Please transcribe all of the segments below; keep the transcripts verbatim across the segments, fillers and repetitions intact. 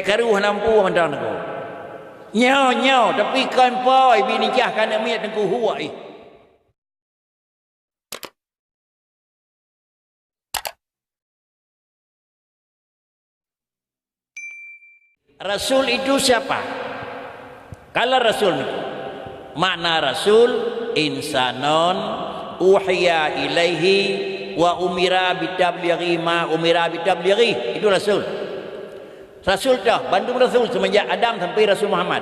Karu hana mampu mantong teungku. Nyoe, nyoe, tapi kon poi bi nikah keu aneuk miet teungku, huwa ih. Rasul itu siapa? Kalau Rasul ni, makna Rasul, insanon uhiya ilaihi wa umira bitablighi ma umira bitablighi. Itu Rasul. Rasul toh, bandum rasul semenjak Adam sampai Rasul Muhammad.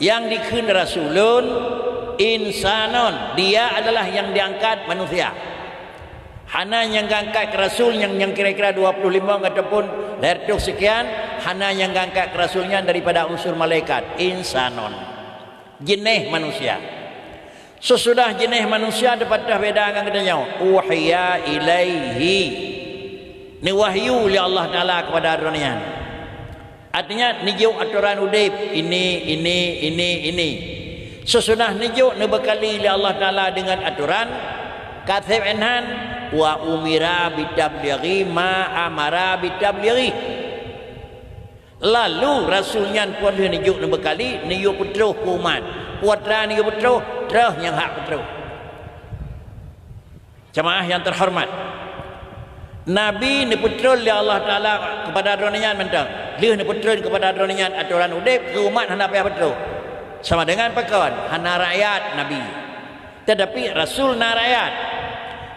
Yang dikheun rasulun, insanon, dia adalah yang diangkat manusia. Hana nyang geuangkat keu rasul nyang, nyang kira-kira dua puluh lima ataupun lhèe reutôh sekian, hana nyang geuangkat keu rasul nyan daripada unsur malaikat, insanon. Jeunèh manusia. Sesudah jeunèh manusia teupatéh beda ngon geutanyoe, uhiya ilaihi. Neuwahyu lé Allah Taala kepada droe nyan. Artinya, neujok atoran udép, ini, ini, ini, ini. Sesudah neujok neubeukali lé Allah Taala deungon atoran, ka sép enhan, wa umira bitablighi ma amara bitablighi. Lalu rasul nyan pih lheueh neujok neubeukali, neuyue peutroh keu umat. Peue atra neuyue peutroh, troh nyang hak peutroh. Jamaah yang terhormat, Nabi neupeutroh lé Allah Taala kepada droe nyan mantong. Lheueh neupeutroh kepada droe nyan atoran udép, keu umat hana payah peutroh. Sama dengan pakon, hana rakyat Nabi. Tetapi rasul na rakyat.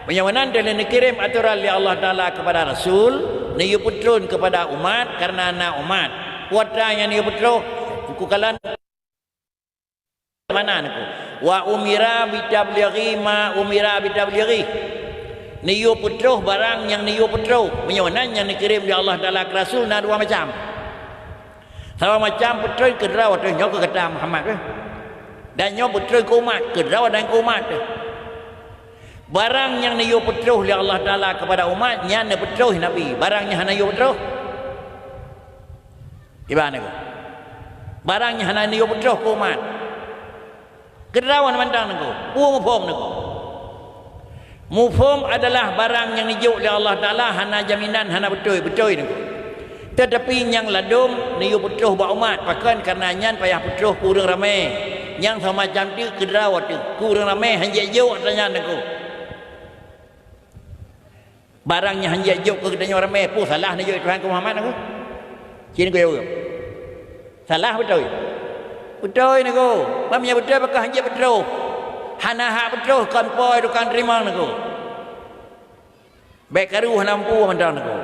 Meunyoe meunan, lheueh neukirém atoran lé Allah Taala kepada rasul, neuyue peutroh kepada umat karena na umat. Peue atra nyang neuyue peutroh, keu kalon mana neungku? Wa umira bitablighi ma umira bitablighi. Neuyue peutroh barang nyang neuyue peutroh. Meunyoe nan nyang neukirém lé Allah Taala keu rasul na dua macam. Saboh macam peutroh keu droe teuh, nyoe keu gata Muhammad teuh. Dan nyoe peutroh keu umat, keu droe dan keu umat teuh. Barang nyang neuyue peutroh lé Allah Taala kepada umat, nyan neupeutroh Nabi. Barang nyang hana yue peutroh, iban neungku. Barang nyang hana neuyue peutroh keu umat. Keudroe mantong neungku. Peue muphom neungku? Muphom adalah barang nyang neujok lé Allah Taala hana jaminan, hana beutôi, beutôi neungku. Tetapi nyang ladôm neuyue peutroh bak umat, pakon, karena nyan payah peutroh keu ureuëng ramé. Nyang sama macam teuk keudroe teuh, keu ureuëng ramé hanjeuet jok atra nyan neungku. Barang nyang hanjeuet jok keu geutanyoe ramé, peue salah neujok Tuhan keu Muhammad neungku? Ci neungku jaweueb. Salah beutôi? Beutôi neungku. Ban meunyoe beutôi, pakon hanjeuet peutroh? Hana hak peutroh, kon poi tukang teurimong neungku. Bék karu hana mampu mantong neungku.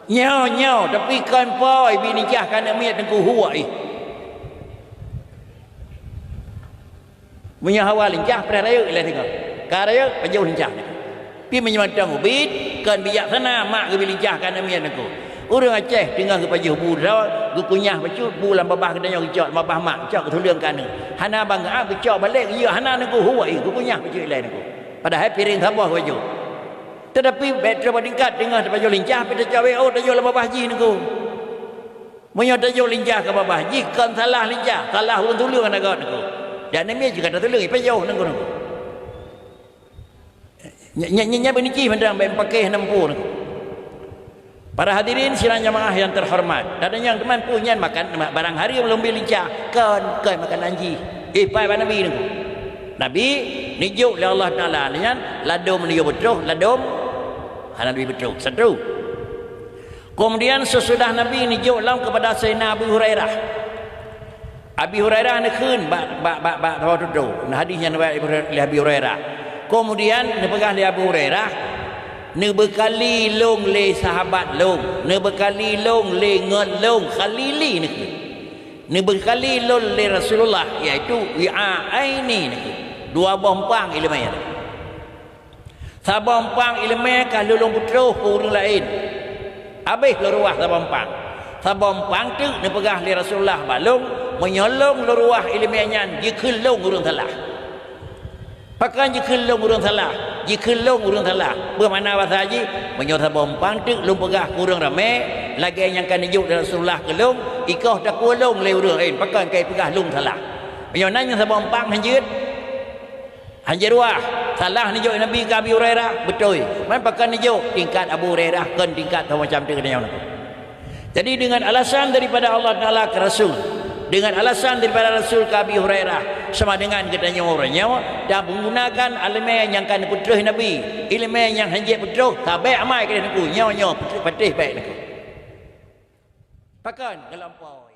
Nyoe, nyoe, tapi kon poi bi nikah keu aneuk miet neungku, huwa ih. Meunyoe hawa lincah, preh rayeuk ilée singoh. Ka rayeuk, pajoh lincah. Pi meunyoe mantong ubit, kon bijaksana mak geubi lincah keu aneuk miet neungku. Ureuëng Aceh teungoh geupajoh bu droe, geukunyah bacut, bu lam babah geutanyoe geucok, babah mak, cok geutuleueng keu aneuk. Hana bangga, geucok balek, geuyue hana neungku, huwa ih, geukunyah bacut ilée neungku. Padahai piréng saboh geupajoh. Tetapi bék trok bak tingkat teungoh tapajoh lincah, pi tacok W O, tajoh lam babah jih neungku. Meunyoe tajoh lincah keu babah jih, kon salah lincah, salah ureuëng tuleueng aneuk geuh neungku. Dan aneuk miet jih ka tatuleueng, ipajoh neungku, neungku. Nya, nya, nya, nya beuneucih mantong, bék pakéh hana mampu neungku. Para hadirin sidang jamaah yang terhormat, dan nyang teuma peue nyan makan, barang hareuem lom bi lincah, kon, kon makanan jih. Ipai bak Nabi neungku. Nabi neujok lé Allah Taala nyan, ladôm neuyue peutroh, ladôm hana neuyue peutroh. Satu. Kemudian sesudah Nabi neujok lom kepada Sayyidina Abu Hurairah. Abi Hurairah neukheun bak, bak, bak, bak saboh tutoe. Na hadis nyang riwayat lé Abi Hurairah. Kemudian neupeugah lé Abu Hurairah, "Neubeukali lôn lé sahabat lôn, neubeukali lôn lé ngon lôn, khalili," neukheun. "Neubeukali lôn lé Rasulullah, yaitu wi'a'aini," neukheun. Dua boh umpang iéleumé. Saboh umpang iéleumé ka lheueh lôn peutroh keu ureuëng laén. Habéh lôn ruwah saboh umpang. Saboh umpang teuk neupeugah lé Rasulullah bak lôn, meunyoe lôn lôn ruwah iéleumé nyan jikheun lôn ureuëng salah. Pakon jikheun lôn ureuëng salah? Jikheun lôn ureuëng salah. Peue makna basa jih? Meunyoe saboh umpang teuk lôn peugah keu ureuëng ramé, lagée nyang ka neujok lé Rasulullah keu lôn, ikoh takue lôn lé ureuëng laén, pakon ka ipeugah lôn salah. Meunyoe na nyang saboh umpang hanjeuet, Hanjeuet ruwah, salah neujok Nabi keu Abi Hurairah, beutôi. Man pakon neujok, tingkat Abu Hurairah kon tingkat saboh macam teuk geutanyoe. Jadi dengan alasan daripada Allah Taala ke Rasul, dengan alasan daripada Rasul ke Abi Hurairah, sama dengan geutanyoe uroe nyoe dan menggunakan ileumèe nyang ka neupeutrôh Nabi, ileumèe nyang hanjeuet peutrôh, ka bèk amai keudeh Teungku, nyoe-nyoe patéh bèk Teungku. Pakon geulampau.